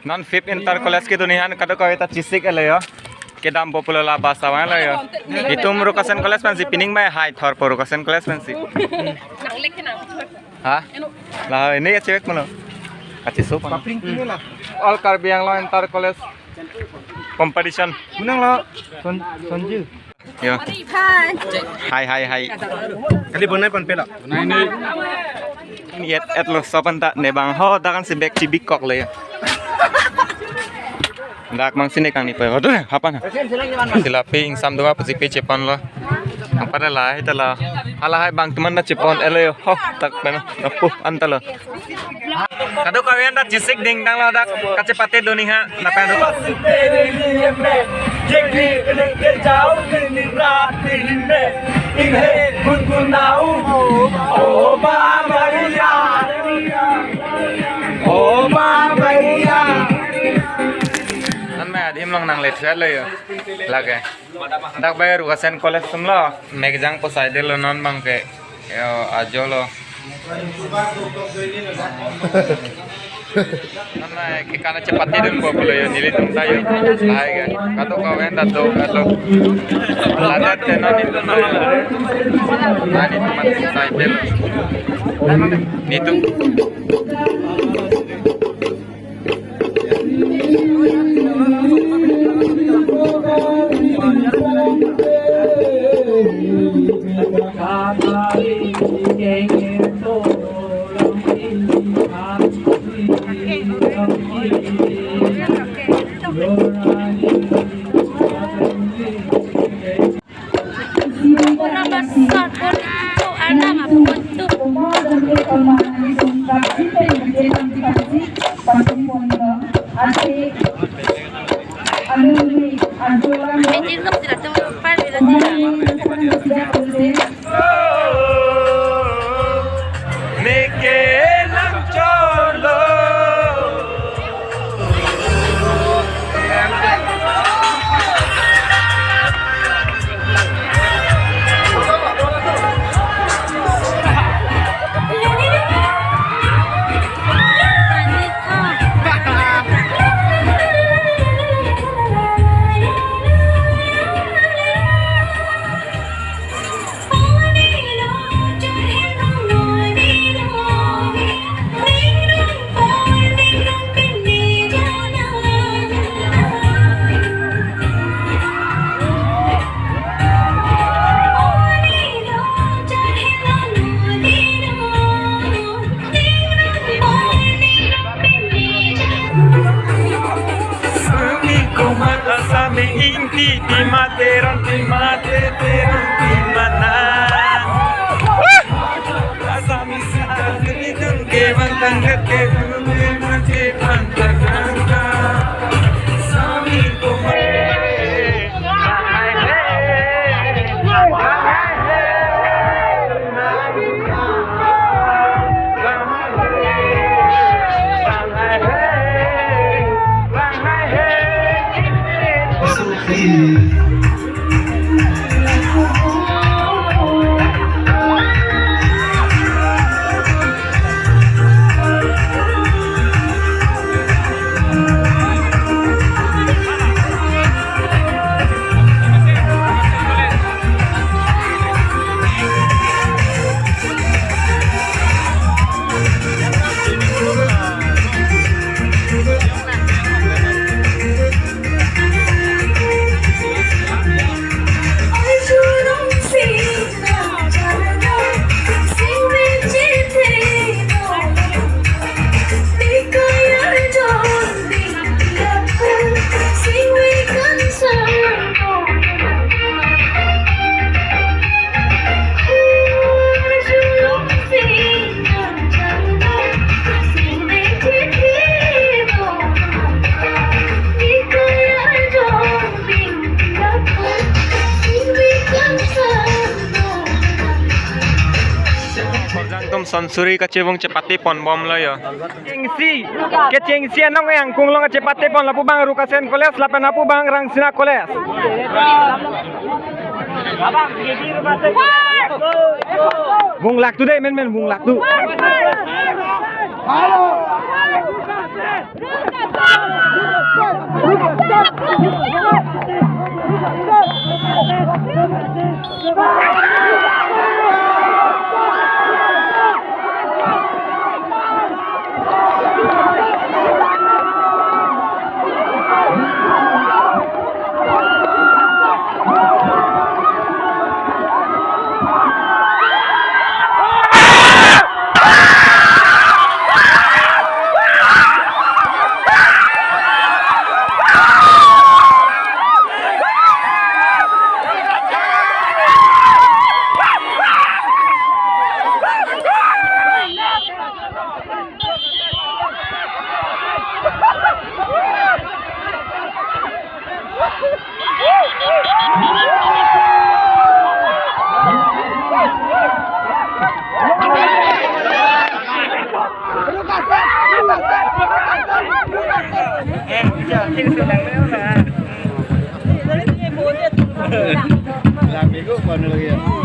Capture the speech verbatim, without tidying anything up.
Non fifth inter college kedun-an kadokave ta chesik-etlo yo. Kedampo pulo la bus avanglo yo. Itum Rukasen College pensi, pining bai hai thorpo Rukasen College pensi. Nanglek ke nang. Ha? Lahai ini ya cewek mana? Kacheso pa. Papring kini lah. All Karbi Anglong Inter College Competition. Menang lo. Son Sonju. Yo. Mari, Ivan. Hai, hai, hai. Kali bonai pan pela. Bonai ni. Yet et lo sopan ta ne bang ho ta kan si bek chibikok le. Dak mang sini kang ni pe. Aduh, apa na? Sila ping sam dua pesi pe chepon lo. Apa dah lah, itu lah. Halahai bang teman na chepon-etlo yo. Ho, tak pena. Apu, anta lo. Kadokave anta chesik dingtanglo dak kachepate dun-i ha lapen adu. तेरे लिए मैं ये गीत लेके जाऊं दिन रात दिल में इन्हें गुनगुनाऊं। ओ बाबैया, ओ बाबैया। Non mai adim along nangle thuat lo yo. Lake. Dak bai Rukasen College atum lo. Mek jangpo side lo non bang ke. Yo, ajo lo. Non mai ke kana chepate dunpo pulo yo, nelitum ta yo. Lahai ke. Kadokave ta do, kado. Ladak te non nelitum ta yo. Nelitum ta sai pelo. Nelitum. Pura basar, pura itu ada mah pun tu. Meeting kap sila tu, par sila sila. Neke lang cholo. Sami komat asami ingti di materan di mate teran di mana. Asami sita dun ke mantang ke dun ke mate mantang. Sami komat. Sonsuri kachevung chepate ponbomlo yo. Chengsi, kechengsi anong e angkung along chepate pon, lapu abang Rukasen College, lapen lapu abang Rangsina College. Vung laktu dei, men, men, vung laktu. Lang minggu, paano lagi ya?